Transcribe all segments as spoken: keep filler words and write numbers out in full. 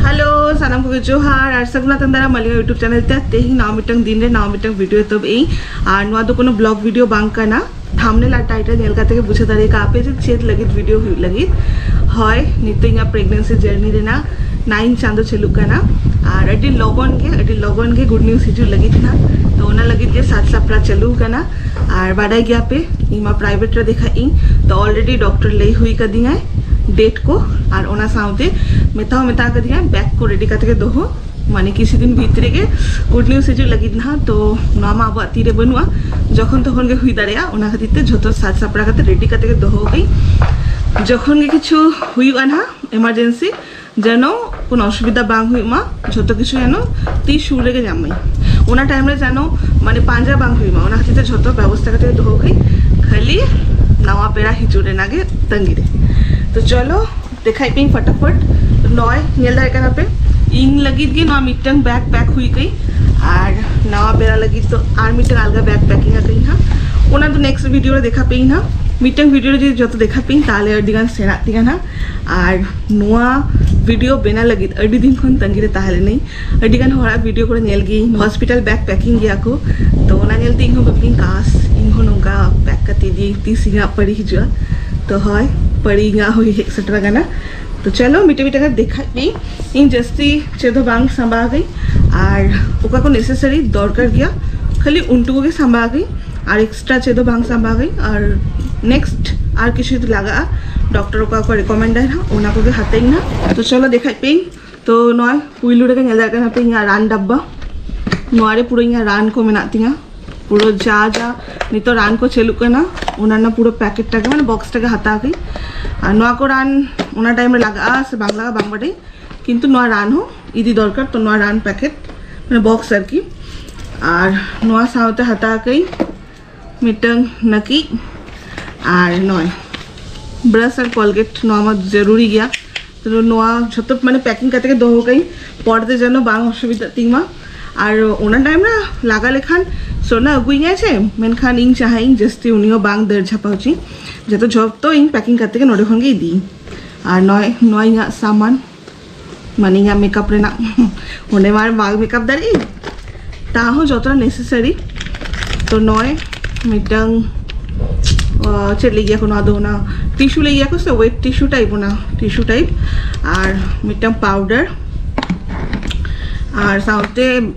Hello, ᱥᱟᱱᱟᱢ ᱠᱚᱜᱮ ᱡᱚᱦᱟᱨ ᱟᱨ ᱥᱟᱹᱜᱩᱱ ᱟᱛᱟᱝ ᱫᱟᱨᱟᱢ ᱟᱞᱤᱧᱟᱜ YouTube ᱪᱮᱱᱮᱞ ᱛᱮ᱾ ᱛᱮᱦᱮᱧ ᱱᱟᱣᱟ ᱢᱤᱫᱴᱟᱝ ᱫᱤᱱ ᱨᱮ ᱱᱟᱣᱟ ᱢᱤᱫᱴᱟᱝ ᱵᱷᱤᱰᱤᱭᱳ ᱮᱛᱚᱦᱚᱵ ᱮᱫᱟᱹᱧ᱾ ᱟᱨ ᱱᱚᱣᱟ ᱫᱚ ᱠᱳᱱᱳ ᱵᱞᱚᱜ ᱵᱷᱤᱰᱤᱭᱳ ᱵᱟᱝ ᱠᱟᱱᱟ᱾ ᱛᱷᱟᱢᱵᱱᱮᱞ ᱟᱨ ᱴᱟᱭᱴᱮᱞ ᱧᱮᱞ ᱠᱟᱛᱮ ᱜᱮ ᱵᱩᱡᱷᱟᱹᱣ ᱫᱟᱲᱮ ᱠᱟᱜᱼᱟ ᱯᱮ ᱡᱮ ᱪᱮᱫ ᱞᱟᱹᱜᱤᱫ ᱵᱷᱤᱰᱤᱭᱳ ᱦᱩᱭᱩᱜ ᱞᱟᱹᱜᱤᱫ᱾ ᱦᱳᱭ, ᱱᱤᱛᱚᱜ ᱤᱧᱟᱹᱜ ᱯᱨᱮᱜᱱᱮᱱᱥᱤ ᱡᱟᱨᱱᱤ ᱨᱮᱱᱟᱜ ᱱᱟᱭᱤᱱ ᱪᱟᱸᱫᱳ ᱪᱟᱹᱞᱩᱜ ᱠᱟᱱᱟ᱾ ᱟᱨ ᱟᱹᱰᱤ ᱞᱚᱜᱚᱱ ᱜᱮ, ᱟᱹᱰᱤ ᱞᱚᱜᱚᱱ ᱜᱮ ᱜᱩᱰ ᱱᱤᱭᱩᱡᱽ ᱦᱤᱡᱩᱜ ᱞᱟᱹᱜᱤᱫ ᱱᱟᱜ᱾ ᱛᱚ ᱚᱱᱟ ᱞᱟᱹᱜᱤᱫ ᱜᱮ ᱥᱟᱡᱽ ᱥᱟᱯᱲᱟᱣ ᱪᱟᱹᱞᱩ ᱠᱟᱱᱟ᱾ ᱟᱨ ᱵᱟᱰᱟᱭ ᱜᱮᱭᱟ ᱯᱮ, ᱤᱧ ᱢᱟ ᱯᱨᱟᱭᱵᱷᱮᱴ ᱨᱮ ᱫᱮᱠᱷᱟᱜ ᱤᱧ, ᱛᱚ ᱚᱞᱨᱮᱰᱤ ᱰᱚᱠᱴᱚᱨ ᱞᱟᱹᱭ ᱦᱩᱭ ᱠᱟᱫᱤᱧᱟᱭ ᱰᱮᱴ ᱠᱚ, ᱟᱨ ᱚᱱᱟ ᱥᱟᱶᱛᱮ ᱢᱮᱛᱟᱣ ᱢᱮᱛᱟ ᱠᱟᱫᱤᱧᱟᱭ ᱵᱮᱜᱽ ᱠᱚ ᱨᱮᱰᱤ ᱠᱟᱛᱮ ᱜᱮ ᱫᱚᱦᱚ, ᱢᱟᱱᱮ ᱠᱤᱪᱷᱩ ᱫᱤᱱ ᱵᱷᱤᱛᱨᱤ ᱜᱮ ᱜᱩᱰ ᱱᱤᱭᱩᱡᱽ ᱦᱤᱡᱩᱜ ᱞᱟᱹᱜᱤᱫ ᱱᱟᱦᱟᱜ᱾ ᱛᱚ ᱱᱚᱣᱟ ᱢᱟ ᱟᱵᱚᱣᱟᱜ ᱛᱤᱨᱮ ᱵᱟᱹᱱᱩᱜᱼᱟ, ᱡᱚᱠᱷᱚᱱ ᱛᱚᱠᱷᱚᱱ ᱜᱮ ᱦᱩᱭ ᱫᱟᱲᱮᱭᱟᱜᱼᱟ᱾ ᱚᱱᱟ ᱠᱷᱟᱹᱛᱤᱨ ᱛᱮ ᱡᱷᱚᱛᱚ ᱥᱟᱡᱽ ᱥᱟᱯᱲᱟᱣ ᱠᱟᱛᱮ ᱨᱮᱰᱤ ᱠᱟᱛᱮ ᱜᱮ ᱫᱚᱦᱚ ᱠᱟᱹᱧ᱾ ᱡᱚᱠᱷᱚᱱ ᱜᱮ ᱠᱤᱪᱷᱩ ᱦᱩᱭᱩᱜᱼᱟ ᱱᱟᱦᱟᱜ ᱮᱢᱟᱨᱡᱮᱱᱥᱤ, ᱡᱮᱱᱚ ᱠᱳᱱᱳ ᱚᱥᱩᱵᱤᱫᱷᱟ ᱵᱟᱝ ᱦᱩᱭᱩᱜ ᱢᱟ, ᱡᱷᱚᱛᱚ ᱠᱤᱪᱷᱩ ᱡᱮᱱᱚ ᱛᱤ ᱥᱩᱨ ᱨᱮᱜᱮ ᱧᱟᱢ ᱢᱟᱹᱧ᱾ ᱚᱱᱟ ᱴᱟᱭᱤᱢ ᱨᱮ ᱡᱮᱱᱚ ᱢᱟᱱᱮ ᱯᱟᱸᱡᱟ ᱵᱟᱝ ᱦᱩᱭᱩᱜ ᱢᱟ, ᱚᱱᱟ ᱠᱷᱟᱹᱛᱤᱨ ᱛᱮ ᱡᱷᱚᱛᱚ ᱵᱮᱵᱚᱥᱛᱷᱟ ᱠᱟᱛᱮ ᱫᱚᱦᱚ ᱠᱟᱹᱧ᱾ ᱠᱷᱟᱹᱞᱤ ᱱᱟᱣᱟ ᱯᱮᱲᱟ ᱦᱤᱡᱩᱜ ᱨᱮᱱᱟᱜ ᱜᱮ ᱛᱟᱺᱜᱤ ᱨᱮ᱾ ᱛᱚ ᱪᱚᱞᱚ ᱫᱮᱠᱷᱟᱭ ᱯᱮᱧ ᱯᱷᱟᱴᱟᱯᱷᱟᱴ᱾ ᱱᱚᱜᱼᱚᱭ ᱧᱮᱞ ᱫᱟᱲᱮᱭᱟᱜ ᱠᱟᱱᱟ ᱯᱮ, ᱤᱧ ᱞᱟᱹᱜᱤᱫ ᱜᱮ ᱱᱚᱣᱟ ᱢᱤᱫᱴᱟᱝ ᱵᱮᱜᱽ ᱯᱮᱠ ᱦᱩᱭ ᱠᱟᱹᱧ, ᱟᱨ ᱱᱟᱣᱟ ᱯᱮᱲᱟ ᱞᱟᱹᱜᱤᱫ ᱫᱚ ᱟᱨ ᱢᱤᱫᱴᱟᱝ ᱟᱞᱜᱟ ᱵᱮᱜᱽ ᱯᱮᱠᱤᱝ ᱟᱠᱟᱧ ᱦᱟᱸᱜ᱾ ᱚᱱᱟ ᱫᱚ ᱱᱮᱠᱥᱴ ᱵᱷᱤᱰᱤᱭᱳ ᱨᱮ ᱫᱮᱠᱷᱟ ᱯᱮᱭᱟᱹᱧ ᱦᱟᱸᱜ᱾ ᱢᱤᱫᱴᱟᱝ ᱵᱷᱤᱰᱤᱭᱳ ᱨᱮ ᱡᱩᱫᱤ ᱡᱚᱛᱚ ᱫᱮᱠᱷᱟ ᱯᱮᱭᱟᱹᱧ, ᱛᱟᱦᱚᱞᱮ ᱟᱹᱰᱤ ᱜᱟᱱ ᱥᱮᱬᱟᱜ ᱛᱤᱧᱟ ᱦᱟᱸᱜ᱾ ᱟᱨ ᱱᱚᱣᱟ ᱵᱷᱤᱰᱤᱭᱳ ᱵᱮᱱᱟᱣ ᱞᱟᱹᱜᱤᱫ ᱟᱹᱰᱤ ᱫᱤᱱ ᱠᱷᱚᱱ ᱛᱟᱺᱜᱤ ᱨᱮ ᱛᱟᱦᱮᱸ ᱞᱮᱱᱟᱹᱧ᱾ ᱟᱹᱰᱤ ᱜᱟᱱ ᱦᱚᱲᱟᱜ ᱵᱷᱤᱰᱤᱭᱳ ᱠᱚᱨᱮ ᱧᱮᱞ ᱜᱤᱭᱟᱹᱧ, ᱦᱚᱥᱯᱤᱴᱟᱞ ᱵᱮᱜᱽ ᱯᱮᱠᱤᱝ ᱜᱮᱭᱟ ᱠᱚ᱾ ᱛᱚ ᱚᱱᱟ ᱧᱮᱞᱛᱮ ᱤᱧ ᱦᱚᱸ ᱵᱷᱟᱵᱤᱧ, ᱠᱟᱥ, ᱤᱧ ᱦᱚᱸ ᱱᱚᱝᱠᱟ ᱯᱮᱠ ᱠᱟᱛᱮ ᱤᱫᱤᱭᱟᱹᱧ, ᱛᱤᱥ ᱤᱧᱟᱹᱜ ᱯᱟᱹᱲᱤ ᱦᱤᱡᱩᱜᱼᱟ᱾ ᱛᱚ ᱦᱳᱭ, ᱯᱟᱹᱲᱤ ᱤᱧᱟᱹᱜ ᱦᱩᱭ ᱦᱮᱡ ᱥᱮᱴᱮᱨ ᱟᱠᱟᱱᱟ᱾ ᱛᱚ ᱪᱚᱞᱚ ᱢᱤᱫᱴᱮᱡ ᱢᱤᱫᱴᱮᱡ ᱠᱟᱛᱮ ᱫᱮᱠᱷᱟᱭ ᱯᱮ᱾ ᱤᱧ ᱡᱟᱹᱥᱛᱤ ᱪᱮᱫ ᱦᱚᱸ ᱵᱟᱝ ᱥᱟᱸᱵᱟᱣ ᱠᱟᱹᱧ, ᱟᱨ ᱚᱠᱟ ᱠᱚ ᱱᱮᱥᱮᱥᱟᱨᱤ ᱫᱚᱨᱠᱟᱨ ᱜᱮᱭᱟ, ᱠᱷᱟᱹᱞᱤ ᱩᱱᱴᱩ ᱠᱚᱜᱮ ᱥᱟᱸᱵᱟᱣ ᱠᱟᱹᱧ, ᱟᱨ ᱮᱠᱥᱴᱨᱟ ᱪᱮᱫ ᱦᱚᱸ ᱵᱟᱝ ᱥᱟᱸᱵᱟᱣ ᱠᱟᱹᱧ᱾ ᱟᱨ ᱱᱮᱠᱥᱴ ᱟᱨ ᱠᱤᱪᱷᱩ ᱡᱩᱫᱤ ᱞᱟᱜᱟᱜᱼᱟ, ᱰᱚᱠᱴᱚᱨ ᱚᱠᱟ ᱠᱚ ᱨᱤᱠᱚᱢᱮᱱᱰ ᱟᱭ ᱱᱟᱦᱟᱜ, ᱚᱱᱟ ᱠᱚᱜᱮ ᱦᱟᱛᱟᱧ ᱱᱟᱦᱟᱜ᱾ ᱛᱚ ᱪᱚᱞᱚ ᱫᱮᱠᱷᱟᱭ ᱯᱮ᱾ ᱛᱚ ᱱᱚᱣᱟ ᱯᱩᱭᱞᱩ ᱨᱮᱜᱮ ᱧᱮᱞ ᱫᱟᱲᱮᱭᱟᱜ ᱠᱟᱱᱟ ᱯᱮ ᱤᱧᱟᱹᱜ ᱨᱟᱱ ᱰᱟᱵᱵᱟ᱾ ᱱᱚᱣᱟ ᱨᱮ ᱯᱩᱨᱟᱹ ᱤᱧᱟᱹᱜ ᱨᱟᱱ ᱠᱚ ᱢᱮᱱᱟᱜ ᱛᱤᱧᱟᱹ, ᱯᱩᱨᱟᱹ ᱡᱟ ᱡᱟ ᱱᱤᱛᱚᱜ ᱨᱟᱱ ᱠᱚ ᱪᱟᱹᱞᱩᱜ ᱠᱟᱱᱟ, ᱚᱱᱟ ᱨᱮᱱᱟᱜ ᱯᱩᱨᱟᱹ ᱯᱮᱠᱮᱴ ᱴᱟᱜᱮ, ᱢᱟᱱᱮ ᱵᱚᱠᱥ ᱴᱟᱜᱮ ᱦᱟᱛᱟᱣ ᱠᱟᱹᱧ᱾ ᱟᱨ ᱱᱚᱣᱟ ᱠᱚ ᱨᱟᱱ ᱚᱱᱟ ᱴᱟᱭᱤᱢ ᱨᱮ ᱞᱟᱜᱟᱜᱼᱟ ᱥᱮ ᱵᱟᱝ ᱞᱟᱜᱟᱜᱼᱟ ᱵᱟᱝ ᱵᱟᱰᱟᱭ, ᱠᱤᱱᱛᱩ ᱱᱚᱣᱟ ᱨᱟᱱ ᱦᱚᱸ ᱤᱫᱤ ᱫᱚᱨᱠᱟᱨ᱾ ᱛᱚ ᱱᱚᱣᱟ ᱨᱟᱱ ᱯᱮᱠᱮᱴ, ᱢᱟᱱᱮ ᱵᱚᱠᱥ ᱟᱨᱠᱤ᱾ ᱟᱨ ᱱᱚᱣᱟ ᱥᱟᱶᱛᱮ ᱦᱟᱛᱟᱣ ᱠᱟᱹᱧ ᱢᱤᱫᱴᱟᱝ ᱱᱟᱹᱠᱤᱡ, ᱟᱨ ᱱᱚᱜᱼᱚᱭ ᱵᱨᱟᱥ ᱟᱨ ᱠᱚᱞᱜᱮᱴ, ᱱᱚᱣᱟ ᱢᱟ ᱡᱟᱹᱨᱩᱨᱤ ᱜᱮᱭᱟ᱾ ᱛᱚ ᱱᱚᱣᱟ ᱡᱷᱚᱛᱚ ᱢᱟᱱᱮ ᱯᱮᱠᱤᱝ ᱠᱟᱛᱮ ᱜᱮ ᱫᱚᱦᱚ ᱠᱟᱹᱧ, ᱯᱚᱨᱮᱛᱮ ᱡᱮᱱᱚ ᱵᱟᱝ ᱚᱥᱩᱵᱤᱫᱷᱟᱜ ᱛᱤᱧ ᱢᱟ᱾ ᱟᱨ ᱚᱱᱟ ᱴᱟᱭᱤᱢ ᱨᱮ ᱞᱟᱜᱟ ᱞᱮᱠᱷᱟᱱ ᱥᱳᱱᱟ ᱟᱹᱜᱩᱭᱤᱧᱟᱭ ᱥᱮ, ᱢᱮᱱᱠᱷᱟᱱ ᱤᱧ ᱪᱟᱦᱟᱜ ᱤᱧ ᱡᱟᱹᱥᱛᱤ ᱩᱱᱤ ᱦᱚᱸ ᱵᱟᱝ ᱫᱟᱹᱲ ᱡᱷᱟᱯᱟ ᱦᱚᱪᱚᱧ, ᱡᱚᱛᱚ ᱡᱷᱚᱛᱚ ᱤᱧ ᱯᱮᱠᱤᱝ ᱠᱟᱛᱮ ᱜᱮ ᱱᱚᱰᱮ ᱠᱷᱚᱱ ᱜᱮ ᱤᱫᱤᱭᱤᱧ᱾ ᱟᱨ ᱱᱚᱜᱼᱚᱭ ᱱᱚᱣᱟ ᱤᱧᱟᱹᱜ ᱥᱟᱢᱟᱱ, ᱢᱟᱱᱮ ᱤᱧᱟᱹᱜ ᱢᱮᱠᱟᱯ ᱨᱮᱱᱟᱜ ᱚᱸᱰᱮ ᱢᱟ ᱵᱟᱝ ᱢᱮᱠᱟᱯ ᱫᱟᱲᱮᱭᱟᱜ ᱤᱧ, ᱛᱟᱦᱚᱸ ᱡᱚᱛᱚ ᱱᱮᱥᱮᱥᱟᱨᱤ᱾ ᱛᱚ ᱱᱚᱜᱼᱚᱭ ᱢᱤᱫᱴᱟᱝ ᱪᱮᱫ ᱞᱟᱹᱭ ᱜᱮᱭᱟ ᱠᱚ ᱱᱚᱣᱟ ᱫᱚ, ᱚᱱᱟ ᱴᱤᱥᱩ ᱞᱟᱹᱭ ᱜᱮᱭᱟ ᱠᱚ ᱥᱮ, ᱣᱮᱴ ᱴᱤᱥᱩ ᱴᱟᱭᱤᱯ, ᱚᱱᱟ ᱴᱤᱥᱩ ᱴᱟᱭᱤᱯ᱾ ᱟᱨ ᱢᱤᱫᱴᱟᱝ ᱯᱟᱣᱰᱟᱨ, ᱟᱨ ᱥᱟᱶᱛᱮ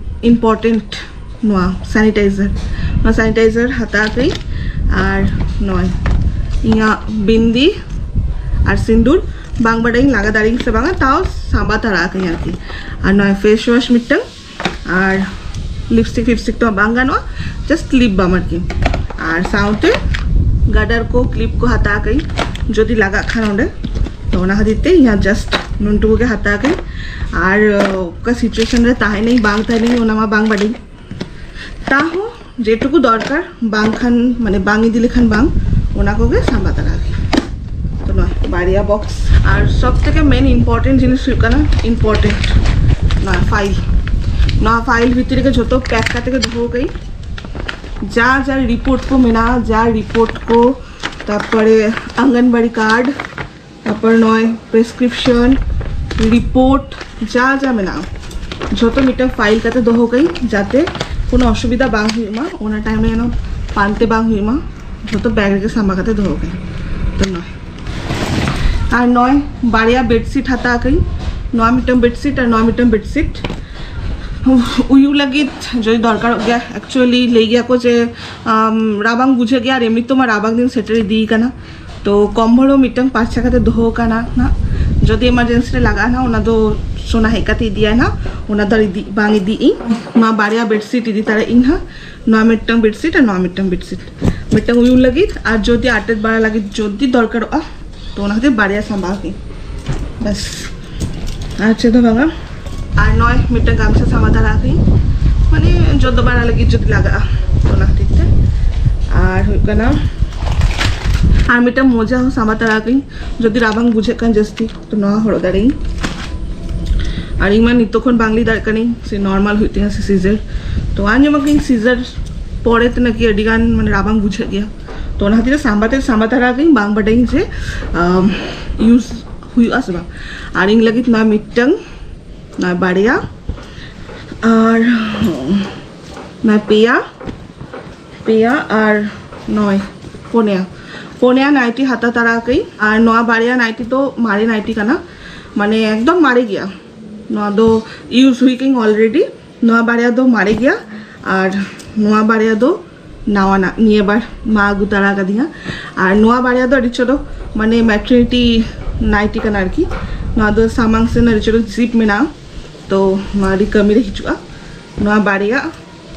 ᱤᱢᱯᱚᱨᱴᱮᱱᱴ ᱱᱚᱣᱟ ᱥᱮᱱᱤᱴᱟᱭᱡᱟᱨ᱾ ᱱᱚᱣᱟ ᱥᱮᱱᱤᱴᱟᱭᱡᱟᱨ ᱦᱟᱛᱟᱣ ᱠᱟᱹᱧ᱾ ᱟᱨ ᱱᱚᱜᱼᱚᱭ ᱤᱧᱟᱹᱜ ᱵᱤᱱᱫᱤ ᱟᱨ ᱥᱤᱸᱫᱩᱨ, ᱵᱟᱝ ᱵᱟᱰᱟᱭᱤᱧ ᱞᱟᱜᱟ ᱫᱟᱲᱮᱭᱟᱜ ᱥᱮ ᱵᱟᱝᱟ, ᱛᱟᱣ ᱥᱟᱸᱵᱟ ᱛᱟᱨᱟ ᱠᱟᱹᱧ ᱟᱨᱠᱤ᱾ ᱟᱨ ᱱᱚᱜᱼᱚᱭ ᱯᱷᱮᱥ ᱣᱟᱥ ᱢᱤᱫᱴᱟᱝ, ᱟᱨ ᱞᱤᱯᱥᱴᱤᱠ ᱯᱷᱤᱯᱥᱴᱤᱠ ᱛᱚ ᱵᱟᱝ ᱜᱟᱱᱚᱜᱼᱟ, ᱡᱟᱥᱴ ᱞᱤᱯ ᱵᱟᱢ ᱟᱨᱠᱤ᱾ ᱟᱨ ᱥᱟᱶᱛᱮ ᱜᱟᱰᱟᱨ ᱠᱚ, ᱠᱞᱤᱯ ᱠᱚ ᱦᱟᱛᱟᱣ ᱠᱟᱹᱧ ᱡᱩᱫᱤ ᱞᱟᱜᱟᱜ ᱠᱷᱟᱱ ᱚᱸᱰᱮ᱾ ᱛᱚ ᱚᱱᱟ ᱠᱷᱟᱹᱛᱤᱨ ᱛᱮ ᱤᱧᱟᱹᱜ ᱡᱟᱥᱴ ᱱᱩᱱᱴᱩᱠᱩ ᱜᱮ ᱦᱟᱛᱟᱣ ᱠᱟᱹᱧ᱾ ᱟᱨ ᱚᱠᱟ ᱥᱤᱪᱩᱭᱮᱥᱚᱱ ᱨᱮ ᱛᱟᱦᱮᱱᱟᱹᱧ ᱵᱟᱝ ᱛᱟᱦᱮᱱᱟᱹᱧ ᱚᱱᱟ ᱢᱟ ᱵᱟᱝ ᱵᱟᱰᱟᱭ᱾ ᱛᱟᱦᱚᱸ ᱡᱮᱴᱩᱠᱩ ᱫᱚᱨᱠᱟᱨ, ᱵᱟᱝᱠᱷᱟᱱ ᱢᱟᱱᱮ ᱵᱟᱝ ᱤᱫᱤ ᱞᱮᱠᱷᱟᱱ ᱵᱟᱝ, ᱚᱱᱟ ᱠᱚᱜᱮ ᱥᱟᱸᱵᱟ ᱛᱟᱨᱟ ᱜᱮ᱾ ᱛᱚ ᱱᱚᱣᱟ ᱵᱟᱨᱭᱟ ᱵᱚᱠᱥ᱾ ᱟᱨ ᱥᱚᱵ ᱛᱷᱮᱠᱮ ᱢᱮᱱ ᱤᱢᱯᱚᱨᱴᱮᱱᱴ ᱡᱤᱱᱤᱥ ᱦᱩᱭᱩᱜ ᱠᱟᱱᱟ ᱤᱢᱯᱚᱨᱴᱮᱱᱴ ᱱᱚᱣᱟ ᱯᱷᱟᱭᱤᱞ᱾ ᱱᱚᱣᱟ ᱯᱷᱟᱭᱤᱞ ᱵᱷᱤᱛᱤᱨ ᱨᱮᱜᱮ ᱡᱷᱚᱛᱚ ᱯᱮᱠ ᱠᱟᱛᱮ ᱜᱮ ᱫᱚᱦᱚ ᱠᱟᱜ ᱤᱧ᱾ ᱡᱟ ᱡᱟ ᱨᱤᱯᱳᱨᱴ ᱠᱚ ᱢᱮᱱᱟᱜᱼᱟ, ᱡᱟ ᱨᱤᱯᱳᱨᱴ ᱠᱚ, ᱛᱟᱨᱯᱚᱨᱮ ᱟᱝᱜᱟᱱᱵᱟᱲᱤ ᱠᱟᱨᱰ, ᱛᱟᱨᱯᱚᱨ ᱱᱚᱜᱼᱚᱭ ᱯᱨᱮᱥᱠᱨᱤᱯᱥᱚᱱ, ᱨᱤᱯᱳᱨᱴ, ᱡᱟ ᱡᱟ ᱢᱮᱱᱟᱜᱼᱟ ᱡᱷᱚᱛᱚ ᱢᱤᱫᱴᱟᱝ ᱯᱷᱟᱭᱤᱞ ᱠᱟᱛᱮ ᱫᱚᱦᱚ ᱠᱟᱜ ᱤᱧ, ᱡᱟᱛᱮ ᱠᱳᱱᱳ ᱚᱥᱩᱵᱤᱫᱷᱟ ᱵᱟᱝ ᱦᱩᱭᱩᱜ ᱢᱟ, ᱚᱱᱟ ᱴᱟᱭᱤᱢ ᱨᱮ ᱡᱮᱱᱚ ᱯᱟᱱᱛᱮ ᱵᱟᱝ ᱦᱩᱭᱩᱜ ᱢᱟ᱾ ᱡᱷᱚᱛᱚ ᱵᱮᱜᱽ ᱨᱮᱜᱮ ᱥᱟᱸᱵᱟ ᱠᱟᱛᱮ ᱫᱚᱦᱚ ᱠᱟᱜ ᱤᱧ᱾ ᱛᱚ ᱱᱚᱜᱼᱚᱭ, ᱟᱨ ᱱᱚᱜᱼᱚᱭ ᱵᱟᱨᱭᱟ ᱵᱮᱰᱥᱤᱴ ᱦᱟᱛᱟᱣ ᱠᱟᱜ ᱤᱧ᱾ ᱱᱚᱣᱟ ᱢᱤᱫᱴᱟᱝ ᱵᱮᱰᱥᱤᱴ ᱟᱨ ᱱᱚᱣᱟ ᱢᱤᱫᱴᱟᱝ ᱵᱮᱰᱥᱤᱴ ᱩᱭᱩ ᱞᱟᱹᱜᱤᱫ ᱡᱩᱫᱤ ᱫᱚᱨᱠᱟᱨᱚᱜ ᱜᱮᱭᱟ᱾ ᱮᱠᱪᱩᱭᱮᱞᱤ ᱞᱟᱹᱭ ᱜᱮᱭᱟ ᱠᱚ ᱡᱮ ᱟᱢ, ᱨᱟᱵᱟᱝ ᱵᱩᱡᱷᱟᱹᱜ ᱜᱮᱭᱟ, ᱟᱨ ᱮᱢᱱᱤ ᱛᱚ ᱢᱟ ᱨᱟᱵᱟᱝ ᱫᱤᱱ ᱥᱮᱴᱮᱨ ᱤᱫᱤᱭ ᱠᱟᱱᱟ᱾ ᱛᱚ ᱠᱚᱢᱵᱚᱞ ᱦᱚᱸ ᱢᱤᱫᱴᱟᱝ ᱯᱟᱨᱪᱟ ᱠᱟᱛᱮ ᱫᱚᱦᱚ ᱠᱟᱱᱟ ᱱᱟᱜ, ᱡᱩᱫᱤ ᱮᱢᱟᱨᱡᱮᱱᱥᱤ ᱨᱮ ᱞᱟᱜᱟᱜᱼᱟ ᱱᱟᱜ, ᱚᱱᱟ ᱫᱚ ᱥᱳᱱᱟ ᱦᱮᱡ ᱠᱟᱛᱮ ᱤᱫᱤᱭᱟᱭ ᱱᱟᱜ, ᱚᱱᱟ ᱫᱚ ᱤᱫᱤ ᱵᱟᱝ ᱤᱫᱤ ᱤᱧ᱾ ᱱᱚᱣᱟ ᱵᱟᱨᱭᱟ ᱵᱮᱰᱥᱤᱴ ᱤᱫᱤ ᱛᱟᱨᱟ ᱤᱧ ᱱᱟᱜ᱾ ᱱᱚᱣᱟ ᱢᱤᱫᱴᱟᱝ ᱵᱮᱰᱥᱤᱴ ᱟᱨ ᱱᱚᱣᱟ ᱢᱤᱫᱴᱟᱝ ᱵᱮᱰᱥᱤᱴ, ᱢᱤᱫᱴᱟᱝ ᱩᱭᱩ ᱞᱟᱹᱜᱤᱫ ᱟᱨ ᱡᱩᱫᱤ ᱟᱴᱮᱫ ᱵᱟᱲᱟ ᱞᱟᱹᱜᱤᱫ ᱡᱩᱫᱤ ᱫᱚᱨᱠᱟᱨᱚᱜᱼᱟ, ᱛᱚ ᱚᱱᱟ ᱠᱷᱟᱹᱛᱤᱨ ᱵᱟᱨᱭᱟ ᱥᱟᱸᱵᱟᱣ ᱠᱤᱱ ᱵᱟᱥ, ᱟᱨ ᱪᱮᱫ ᱦᱚᱸ ᱵᱟᱝᱟ᱾ ᱟᱨ ᱱᱚᱜᱼᱚᱭ ᱢᱤᱫᱴᱟᱝ ᱜᱟᱢᱪᱷᱟ ᱥᱟᱸᱵᱟ ᱛᱟᱨᱟ ᱠᱟᱹᱧ, ᱢᱟᱱᱮ ᱡᱚᱫᱚ ᱵᱟᱲᱟ ᱞᱟᱹᱜᱤᱫ ᱡᱩᱫᱤ ᱞᱟᱜᱟᱜᱼᱟ, ᱛᱚ ᱚᱱᱟ ᱠᱷᱟᱹᱛᱤᱨ ᱛᱮ᱾ ᱟᱨ ᱦᱩᱭᱩᱜ ᱠᱟᱱᱟ ᱟᱨ ᱢᱤᱫᱴᱟᱝ ᱢᱚᱡᱟ ᱦᱚᱸ ᱥᱟᱸᱵᱟ ᱛᱟᱨᱟ ᱠᱟᱹᱧ, ᱡᱩᱫᱤ ᱨᱟᱵᱟᱝ ᱵᱩᱡᱷᱟᱹᱜ ᱠᱟᱱ ᱡᱟᱹᱥᱛᱤ, ᱛᱚ ᱱᱚᱣᱟ ᱦᱚᱨᱚᱜ ᱫᱟᱲᱮᱭᱟᱜ ᱤᱧ᱾ ᱟᱨ ᱤᱧ ᱢᱟ ᱱᱤᱛᱚᱜ ᱠᱷᱚᱱ ᱵᱟᱝ ᱞᱟᱹᱭ ᱫᱟᱲᱮᱭᱟᱜ ᱠᱟᱹᱱᱟᱹᱧ ᱥᱮ ᱱᱚᱨᱢᱟᱞ ᱦᱩᱭᱩᱜ ᱛᱤᱧᱟ ᱥᱮ ᱥᱤᱡᱟᱨ᱾ ᱛᱚ ᱟᱸᱡᱚᱢ ᱟᱠᱟᱫᱟᱹᱧ ᱥᱤᱡᱟᱨ ᱯᱚᱨᱮ ᱛᱮ ᱱᱟᱠᱤ ᱟᱹᱰᱤ ᱜᱟᱱ ᱢᱟᱱᱮ ᱨᱟᱵᱟᱝ ᱵᱩᱡᱷᱟᱹᱜ ᱜᱮᱭᱟ, ᱛᱚ ᱚᱱᱟ ᱠᱷᱟᱹᱛᱤᱨ ᱛᱮ ᱥᱟᱸᱵᱟ ᱛᱮ ᱥᱟᱸᱵᱟ ᱛᱟᱨᱟ ᱠᱟᱹᱧ, ᱵᱟᱝ ᱵᱟᱰᱟᱭᱟᱹᱧ ᱡᱮ ᱤᱭᱩᱡᱽ ᱦᱩᱭᱩᱜᱼᱟ ᱥᱮ ᱵᱟᱝ᱾ ᱟᱨ ᱤᱧ ᱞᱟᱹᱜᱤᱫ ᱱᱚᱣᱟ ᱢᱤᱫᱴᱟᱝ ᱱᱚᱣᱟ ᱵᱟᱨᱭᱟ, ᱟᱨ ᱱᱚᱣᱟ ᱯᱮᱭᱟ, ᱯᱮᱭᱟ ᱟᱨ ᱱᱚᱭ, ᱯᱩᱱᱭᱟ, ᱯᱩᱱᱭᱟ ᱱᱟᱭᱴᱤ ᱦᱟᱛᱟᱣ ᱛᱟᱨᱟ ᱠᱟᱹᱧ᱾ ᱟᱨ ᱱᱚᱣᱟ ᱵᱟᱨᱭᱟ ᱱᱟᱭᱴᱤ ᱫᱚ ᱢᱟᱨᱮ ᱱᱟᱭᱴᱤ ᱠᱟᱱᱟ, ᱢᱟᱱᱮ ᱮᱠᱫᱚᱢ ᱢᱟᱨᱮ ᱜᱮᱭᱟ᱾ ᱱᱚᱣᱟ ᱫᱚ ᱤᱭᱩᱡᱽ ᱦᱩᱭ ᱠᱟᱹᱧ ᱚᱞᱨᱮᱰᱤ᱾ ᱱᱚᱣᱟ ᱵᱟᱨᱭᱟ ᱫᱚ ᱢᱟᱨᱮ ᱜᱮᱭᱟ ᱟᱨ ᱱᱚᱣᱟ ᱵᱟᱨᱭᱟ ᱫᱚ ᱱᱟᱣᱟᱱᱟᱜ, ᱱᱤᱭᱟᱹ ᱵᱟᱨ ᱢᱟ ᱟᱹᱜᱩ ᱛᱟᱨᱟ ᱠᱟᱫᱤᱧᱟ᱾ ᱟᱨ ᱱᱚᱣᱟ ᱵᱟᱨᱭᱟ ᱫᱚ ᱟᱹᱰᱤ ᱪᱚᱨᱚᱠ, ᱢᱟᱱᱮ ᱢᱮᱴᱟᱨᱱᱤᱴᱤ ᱱᱟᱭᱴᱤ ᱠᱟᱱᱟ ᱟᱨᱠᱤ᱾ ᱱᱚᱣᱟ ᱫᱚ ᱥᱟᱢᱟᱝ ᱥᱮᱱ ᱟᱹᱰᱤ ᱪᱚᱨᱚᱠ ᱡᱤᱯ ᱢᱮᱱᱟᱜᱼᱟ, ᱛᱚ ᱱᱚᱣᱟ ᱟᱹᱰᱤ ᱠᱟᱹᱢᱤᱨᱮ ᱦᱤᱡᱩᱜᱼᱟ᱾ ᱱᱚᱣᱟ ᱵᱟᱨᱭᱟ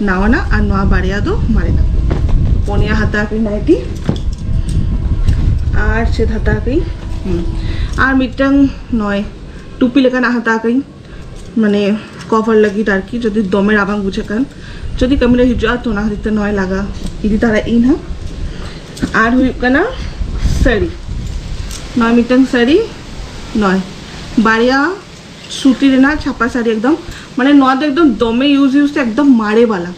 ᱱᱟᱣᱟᱱᱟᱜ ᱟᱨ ᱱᱚᱣᱟ ᱵᱟᱨᱭᱟ ᱫᱚ ᱢᱟᱨᱮᱱᱟᱜ᱾ ᱯᱩᱱᱭᱟ ᱦᱟᱛᱟᱣ ᱠᱟᱹᱧ ᱱᱟᱭᱴᱤ᱾ ᱟᱨ ᱪᱮᱫ ᱦᱟᱛᱟᱣ ᱠᱟᱹᱧ? ᱦᱩᱸ᱾ ᱟᱨ ᱢᱤᱫᱴᱟᱝ ᱱᱚᱭ ᱴᱩᱯᱤ ᱞᱮᱠᱟᱱᱟᱜ ᱦᱟᱛᱟᱣ ᱠᱟᱹᱧ, ᱢᱟᱱᱮ ᱠᱚᱵᱷᱟᱨ ᱞᱟᱹᱜᱤᱫ ᱟᱨᱠᱤ, ᱡᱩᱫᱤ ᱫᱚᱢᱮ ᱨᱟᱵᱟᱝ ᱵᱩᱡᱷᱟᱹᱜ ᱠᱷᱟᱱ᱾ ᱡᱩᱫᱤ ᱠᱟᱹᱢᱤ ᱨᱮ ᱦᱤᱡᱩᱜᱼᱟ, ᱛᱚ ᱚᱱᱟ ᱠᱷᱟᱹᱛᱤᱨ ᱛᱮ ᱱᱚᱭ ᱞᱟᱜᱟ ᱤᱫᱤ ᱛᱟᱨᱟ ᱤᱧ ᱦᱟᱸᱜ᱾ ᱟᱨ ᱦᱩᱭᱩᱜ ᱠᱟᱱᱟ ᱥᱟᱹᱲᱤ, ᱱᱚᱭ ᱢᱤᱫᱴᱟᱝ ᱥᱟᱹᱲᱤ, ᱱᱚᱭ ᱵᱟᱨᱭᱟ ᱥᱩᱛᱤ ᱨᱮᱱᱟᱜ ᱪᱷᱟᱯᱟ ᱥᱟᱹᱲᱤ, ᱮᱠᱫᱚᱢ ᱢᱟᱱᱮ ᱱᱚᱣᱟ ᱫᱚ ᱮᱠᱫᱚᱢ ᱫᱚᱢᱮ ᱤᱭᱩᱡᱽ ᱤᱭᱩᱡᱽ ᱛᱮ ᱮᱠᱫᱚᱢ ᱢᱟᱨᱮ ᱵᱟᱞᱟ,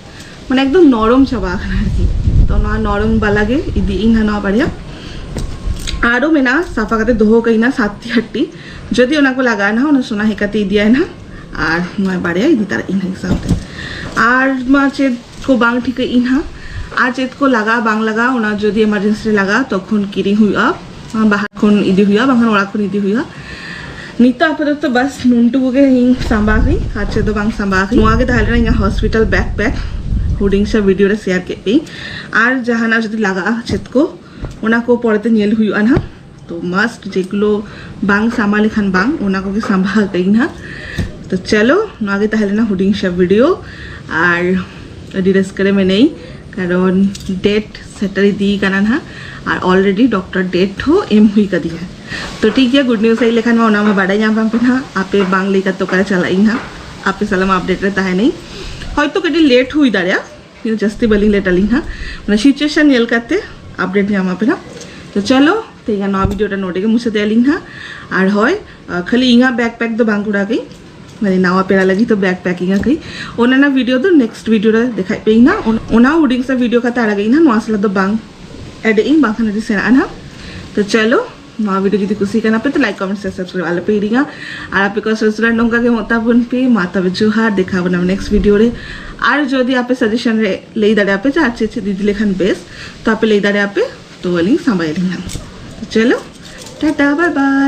ᱢᱟᱱᱮ ᱮᱠᱫᱚᱢ ᱱᱚᱨᱚᱢ ᱪᱟᱵᱟ ᱟᱠᱟᱱᱟ ᱟᱨᱠᱤ᱾ ᱛᱚ ᱱᱚᱣᱟ ᱱᱚᱨᱚᱢ ᱵᱟᱞᱟ ᱜᱮ ᱤᱫᱤ ᱤᱧ ᱦᱟᱸᱜ ᱱᱚᱣᱟ ᱵᱟᱨᱭᱟ᱾ ᱟᱨᱚ ᱢᱮᱱᱟᱜᱼᱟ, ᱥᱟᱯᱷᱟ ᱠᱟᱛᱮ ᱫᱚᱦᱚ ᱠᱟᱜ ᱤᱧ ᱱᱟᱜ ᱥᱟᱛᱴᱤ ᱟᱴᱴᱤ, ᱡᱩᱫᱤ ᱚᱱᱟ ᱠᱚ ᱞᱟᱜᱟᱜᱼᱟ ᱱᱟᱜ, ᱚᱱᱟ ᱥᱚᱱᱟ ᱦᱮᱡ ᱠᱟᱛᱮ ᱤᱫᱤᱭᱟᱭ ᱱᱟᱜ᱾ ᱟᱨ ᱱᱚᱣᱟ ᱵᱟᱨᱭᱟ ᱤᱫᱤ ᱛᱟᱨᱟ ᱤᱧ ᱱᱟᱜ ᱥᱟᱶᱛᱮ᱾ ᱟᱨ ᱢᱟ ᱪᱮᱫ ᱠᱚ ᱵᱟᱝ ᱴᱷᱤᱠᱟᱹ ᱤᱧ ᱦᱟᱸᱜ, ᱟᱨ ᱪᱮᱫ ᱠᱚ ᱞᱟᱜᱟᱜᱼᱟ ᱵᱟᱝ ᱞᱟᱜᱟᱜᱼᱟ, ᱚᱱᱟ ᱡᱩᱫᱤ ᱮᱢᱟᱨᱡᱮᱱᱥᱤ ᱨᱮ ᱞᱟᱜᱟᱜᱼᱟ, ᱛᱚᱠᱷᱚᱱ ᱠᱤᱨᱤᱧ ᱦᱩᱭᱩᱜᱼᱟ, ᱵᱟᱦᱟᱨ ᱠᱷᱚᱱ ᱤᱫᱤ ᱦᱩᱭᱩᱜᱼᱟ, ᱵᱟᱝᱠᱷᱟᱱ ᱚᱲᱟᱜ ᱠᱷᱚᱱ ᱤᱫᱤ ᱦᱩᱭᱩᱜᱼᱟ᱾ ᱱᱤᱛᱚᱜ ᱟᱯᱟᱛᱚᱛᱚ ᱵᱟᱥ ᱱᱩᱱᱴᱩ ᱠᱚᱜᱮ ᱤᱧ ᱥᱟᱢᱵᱟ ᱟᱠᱟᱫᱟᱹᱧ, ᱟᱨ ᱪᱮᱫ ᱫᱚ ᱵᱟᱝ ᱥᱟᱢᱵᱟ ᱟᱠᱟᱫᱟᱹᱧ᱾ ᱱᱚᱣᱟ ᱜᱮ ᱛᱟᱦᱮᱸ ᱞᱮᱱᱟ ᱤᱧᱟᱹᱜ ᱦᱚᱥᱯᱤᱴᱟᱞ ᱵᱮᱠᱯᱮᱠ, ᱦᱩᱰᱤᱧ ᱥᱟ ᱵᱷᱤᱰᱤᱭᱳ ᱨᱮ ᱥᱮᱭᱟᱨ ᱠᱮᱫ ᱯᱮᱭᱟᱹᱧ᱾ ᱟᱨ ᱡᱟᱦᱟᱱᱟᱜ ᱡᱩᱫᱤ ᱞᱟᱜᱟᱜᱼᱟ ᱪᱮᱫ ᱠᱚ, ᱚᱱᱟ ᱠᱚ ᱯᱚᱨᱮᱛᱮ ᱧᱮᱞ ᱦᱩᱭᱩᱜᱼᱟ ᱱᱟᱦᱟᱜ᱾ ᱛᱚ ᱢᱟᱥᱴ ᱡᱮᱜᱩᱞᱳ ᱵᱟᱝ ᱥᱟᱢᱵᱟ ᱞᱮᱠᱷᱟᱱ ᱵᱟᱝ, ᱚᱱᱟ ᱠᱚᱜᱮ ᱥᱟᱢᱵᱟ ᱟᱠᱟᱫᱟᱹᱧ ᱱᱟᱦᱟᱜ᱾ ᱛᱚ ᱪᱚᱞᱚ, ᱱᱚᱣᱟ ᱜᱮ ᱛᱟᱦᱮᱸ ᱞᱮᱱᱟ ᱦᱩᱰᱤᱧ ᱥᱟ ᱵᱷᱤᱰᱤᱭᱳ, ᱟᱨ ᱟᱹᱰᱤ ᱨᱟᱹᱥᱠᱟᱹ ᱨᱮ ᱢᱮᱱᱟᱹᱧ, ᱠᱟᱨᱚᱱ ᱰᱮᱴ ᱥᱮᱴᱮᱨ ᱤᱫᱤ ᱠᱟᱱᱟ ᱱᱟᱦᱟᱜ, ᱟᱨ ᱚᱞᱨᱮᱰᱤ ᱰᱚᱠᱴᱚᱨ ᱰᱮᱴ ᱦᱚᱸ ᱮᱢ ᱦᱩᱭ ᱠᱟᱫᱤᱧᱟ᱾ ᱛᱚ ᱴᱷᱤᱠ ᱜᱮᱭᱟ, ᱜᱩᱰ ᱱᱤᱭᱩᱡᱽ ᱦᱮᱡ ᱞᱮᱠᱷᱟᱱ ᱢᱟ ᱚᱱᱟ ᱢᱟ ᱵᱟᱰᱟᱭ ᱧᱟᱢ ᱯᱮ ᱱᱟᱦᱟᱜ, ᱟᱯᱮ ᱵᱟᱝ ᱞᱟᱹᱭ ᱠᱟᱛᱮ ᱚᱠᱟᱨᱮ ᱪᱟᱞᱟᱜ ᱤᱧ ᱱᱟᱦᱟᱜ, ᱟᱯᱮ ᱥᱟᱞᱟᱜ ᱢᱟ ᱟᱯᱰᱮᱴ ᱨᱮ ᱛᱟᱦᱮᱱᱟᱹᱧ᱾ ᱦᱚᱭᱛᱳ ᱠᱟᱹᱴᱤᱡ ᱞᱮᱴ ᱦᱩᱭ ᱫᱟᱲᱮᱭᱟᱜᱼᱟ, ᱠᱤᱱᱛᱩ ᱡᱟᱹᱥᱛᱤ ᱵᱟᱹᱞᱤᱧ ᱞᱮᱴ ᱟᱹᱞᱤᱧ ᱦᱟᱸᱜ, ᱚᱱᱟ ᱥᱤᱪᱩᱭᱮᱥᱚᱱ ᱧᱮᱞ ᱠᱟᱛᱮ ᱟᱯᱰᱮᱴ ᱧᱟᱢ ᱟᱯᱮ ᱦᱟᱸᱜ᱾ ᱛᱚ ᱪᱚᱞᱚ, ᱛᱮᱦᱮᱧᱟᱜ ᱱᱚᱣᱟ ᱵᱷᱤᱰᱤᱭᱳ ᱴᱟ ᱱᱚᱰᱮ ᱜᱮ ᱢᱩᱪᱟᱹᱫ ᱟᱹᱞᱤᱧ ᱦᱟᱸᱜ᱾ ᱟᱨ ᱦᱳᱭ, ᱟᱸ, ᱠᱷᱟᱹᱞᱤ ᱤᱧᱟᱹᱜ ᱵᱮᱠᱯᱮᱠ ᱫᱚ ᱵᱟᱝ ᱠᱚᱨᱟᱣ ᱠᱟᱹᱧ, ᱢᱟᱱᱮ ᱱᱟᱣᱟ ᱯᱮᱲᱟ ᱞᱟᱹᱜᱤᱫ ᱫᱚ ᱵᱮᱠᱯᱮᱠᱤᱝ ᱟᱹᱠᱟᱹᱧ, ᱚᱱᱟ ᱨᱮᱱᱟᱜ ᱵᱷᱤᱰᱤᱭᱳ ᱫᱚ ᱱᱮᱠᱥᱴ ᱵᱷᱤᱰᱤᱭᱳ ᱨᱮ ᱫᱮᱠᱷᱟᱡ ᱯᱮ ᱤᱧ ᱦᱟᱸᱜ᱾ ᱚᱱ-, ᱚᱱᱟ ᱦᱩᱰᱤᱧ ᱥᱟ ᱵᱷᱤᱰᱤᱭᱳ ᱠᱟᱛᱮ ᱟᱲᱟᱜ ᱤᱧ ᱦᱟᱸᱜ, ᱱᱚᱣᱟ ᱥᱟᱞᱟᱜ ᱫᱚ ᱵᱟᱝ ᱮᱰ ᱤᱧ, ᱵᱟᱝᱠᱷᱟᱱ ᱟᱹᱰᱤ ᱥᱮᱬᱟᱜᱼᱟ ᱦᱟᱸᱜ᱾ ᱛᱚ ᱪᱚᱞᱚ, ᱱᱚᱣᱟ video ᱡᱩᱫᱤ ᱠᱩᱥᱤ ᱠᱟᱱᱟ ᱯᱮ, ᱛᱚ like, comment, share, subscribe ᱟᱞᱚ ᱯᱮ ᱦᱤᱲᱤᱧᱟ᱾ ᱟᱨ ᱟᱯᱮ ᱠᱚᱣᱟᱜ subscribe ᱱᱚᱝᱠᱟ ᱜᱮ ᱮᱢᱚᱜ ᱛᱟᱵᱚᱱ ᱯᱮ᱾ ᱢᱟ ᱛᱚᱵᱮ ᱡᱚᱦᱟᱨ, ᱫᱮᱠᱷᱟ ᱵᱚᱱᱟ next video ᱨᱮ᱾ ᱟᱨ ᱡᱩᱫᱤ ᱟᱯᱮ suggestion ᱨᱮ ᱞᱟᱹᱭ ᱫᱟᱲᱮᱭᱟᱜᱼᱟ ᱯᱮ ᱡᱮ ᱟᱨ ᱪᱮᱫ ᱪᱮᱫ ᱤᱫᱤ ᱞᱮᱠᱷᱟᱱ ᱵᱮᱥ, ᱛᱚ ᱟᱯᱮ ᱞᱟᱹᱭ ᱫᱟᱲᱮᱭᱟᱜᱼᱟ ᱯᱮ, ᱛᱚ ᱟᱹᱞᱤᱧ ᱥᱟᱢᱵᱟᱭ ᱟᱹᱞᱤᱧ ᱦᱟᱸᱜ᱾ ᱛᱚ ᱪᱚᱞᱚ, ᱴᱟᱴᱟ, bye bye᱾